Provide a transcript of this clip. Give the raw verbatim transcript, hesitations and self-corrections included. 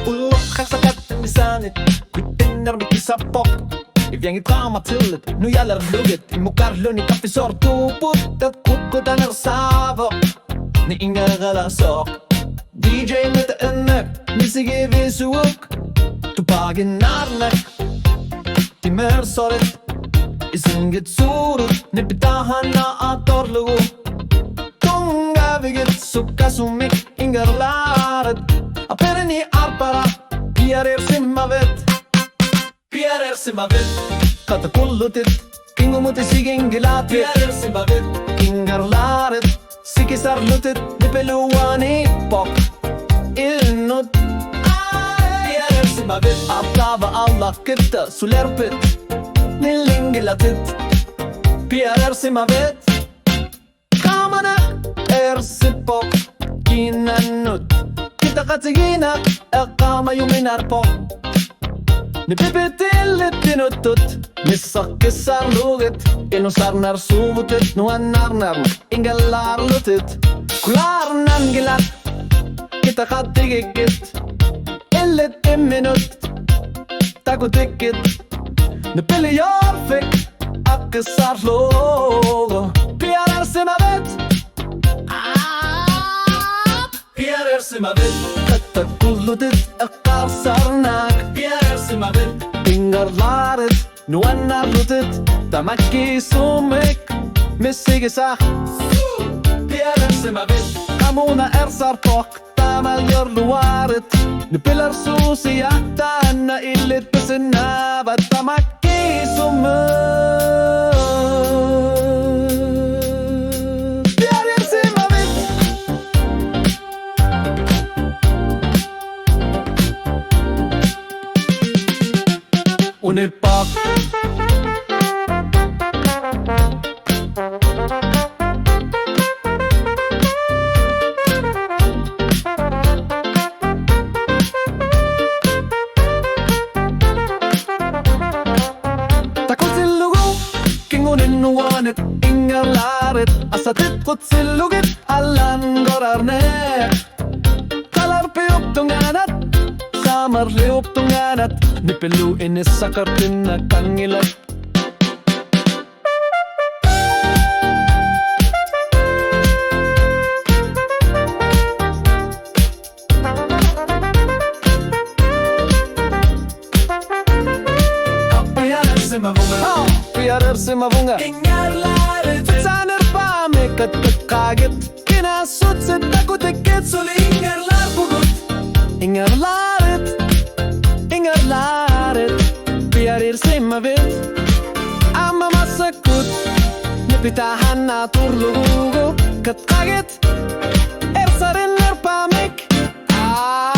Ulloqeqarsaqatta misaanit kuittinnermi kisarpoq. Iviangi drama tillit nujalerlugit, immukarluni kaffisortuupput, takkukku tanersaavoq. Ni ingeralasoq. D J-mita ennak misigivisuuk. Tupaaginnaarnak timersorit isingitsuurut, nipitaahanna atorlugu. Tunngavigit sukkasuumik ingerlaarit. Aperini arpara piareersimavit. Piareersimavit. Qatakulutit kingumut isiginngilaatit. Piareersimavit. Ingerlaarit. Sikisarlutit nipiluaniippoq. Illut. Piareersimavit. Artaava allaqitta sulerpit. Nilinggilatit. Piareersimavit. Qaamaneq ersippoq kiinannut. Kitaqatigiinnaq eqqaamajuminaarpoq. Nipipit illit inuttut. Missaqqissaarlugit. Inussarnarsuuvutit nuannaarnarmik ingerlaarlutit. Kulaarnanngilat. Kitaqatigiikkit. Illit imminnut. Takutikkit. Nipiliorfik. Aqqissaarlugu. Piareersimavit. Piareersimavit. Qatakulutit eqqarsarnak. Piareersimavit. Ingerlaarit. Nuannaarlutit tamakkiisumik misigisaq. Piareersimavit. Qamuuna ersarpoq taamaaliorluarit. Nipilersuusiaq taanna illit pisinnaavat tamakkiisumik. Piareersimavit. Unippoq. Takutillugu kinguninnuanit ingerlaarit, asatitqutsillugit allanngorarneq. Qalarpiup tungaanut, saamerliup tungaanut, nipilu inissaqartinneqanngilaq. Piareersimavunga. Aa, piareersimavunga. Ingerlaarit. Saanerpaamik katkaagit. Kinaassutit takutikkit suli ingerlaarpugut. Ingerlaarit. Ingerlaarit. Piareersimavit. Aamma massakkut. Nipitaahanna atorlugu. Katkaagit. Ersarinnerpaamik. Aa,